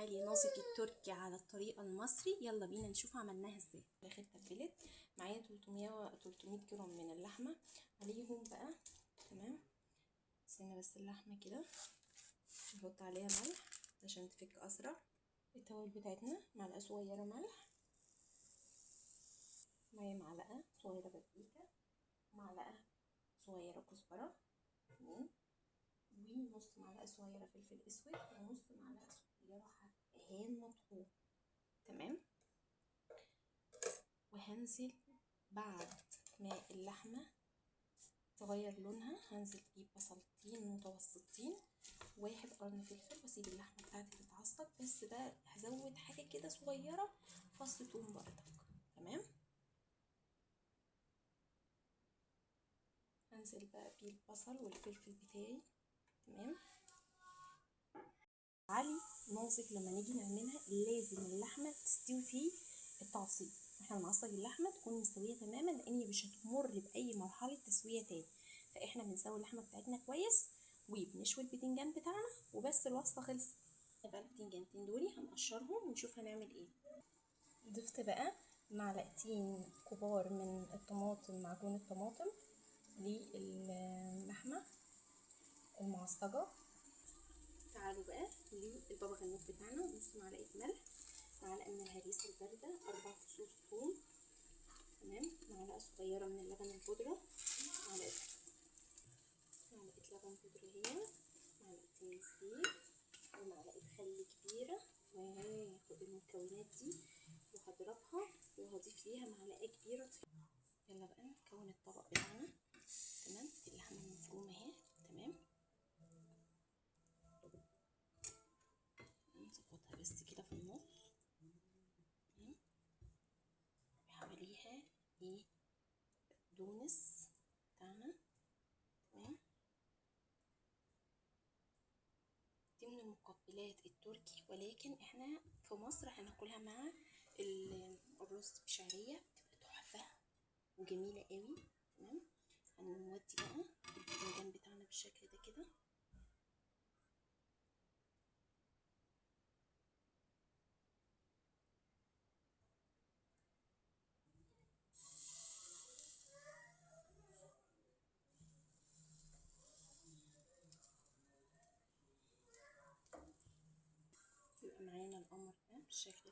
علي نازك التركي على الطريقة المصري. يلا بينا نشوف عملناها ازاي. الاخر تبلت معايا 300 جرام من اللحمة عليهم بقى. تمام، استنى بس اللحمة كده نحط عليها ملح عشان تفك اسرع. التوابل بتاعتنا معلقه صغيرة ملح، معايا معلقه صغيرة بابريكا، معلقه صغيرة كزبره، تمام، ونص معلقه صغيرة فلفل اسود، ونص معلقه صغيرة حبهان مطحون. تمام، وهنزل بعد ما اللحمة تغير لونها هنزل اجيب بصلتين متوسطين، واحد قرن فلفل، واسيب اللحمة بتاعتي تتعصج. بس بقى هزود حاجة كده صغيرة، فص ثوم بردك. تمام، هنزل بقى بالبصل والفلفل بتاعي. تمام، علي نازك لما نيجي نعملها لازم اللحمة تستوي فيه التعصيب. احنا بنعصج اللحمة تكون مستوية تماما، لان مش هتمر باي مرحلة تسويه تاني. فاحنا بنسوي اللحمة بتاعتنا كويس وبنشوي البتنجان بتاعنا وبس، الوصفة خلصت. بقى البتنجانتين دول هنقشرهم ونشوف هنعمل ايه. ضفت بقى معلقتين كبار من الطماطم، معجون الطماطم، للحمه المعصجه. تعالوا بقى للبابا غنوج بتاعنا. نص معلقه ملح، معلقه من الهريسه البارده، 4 فصوص ثوم، تمام، معلقه صغيرة من اللبن البودره، معلقه لبن بودره هي، معلقتين زيت، ومعلقة خل كبيرة. وهاخد المكونات دي وهضربها وهضيف ليها معلقه كبيرة طحينه. يلا بقى نكون الطبق بتاعنا. تمام، اللحمة المفرومه اهي. تمام، نظبطها بس كده في النص. تمام، حواليها ايه بقدونس بتاعنا. تمام، دي من المقبلات التركي، ولكن احنا في مصر هناكلها مع الرز بشعريه، بتبقى تحفة وجميلة قوي. تمام، هنودي بقى البتنجان بتاعنا بالشكل ده كده. يبقى معانا القمر ده بالشكل ده.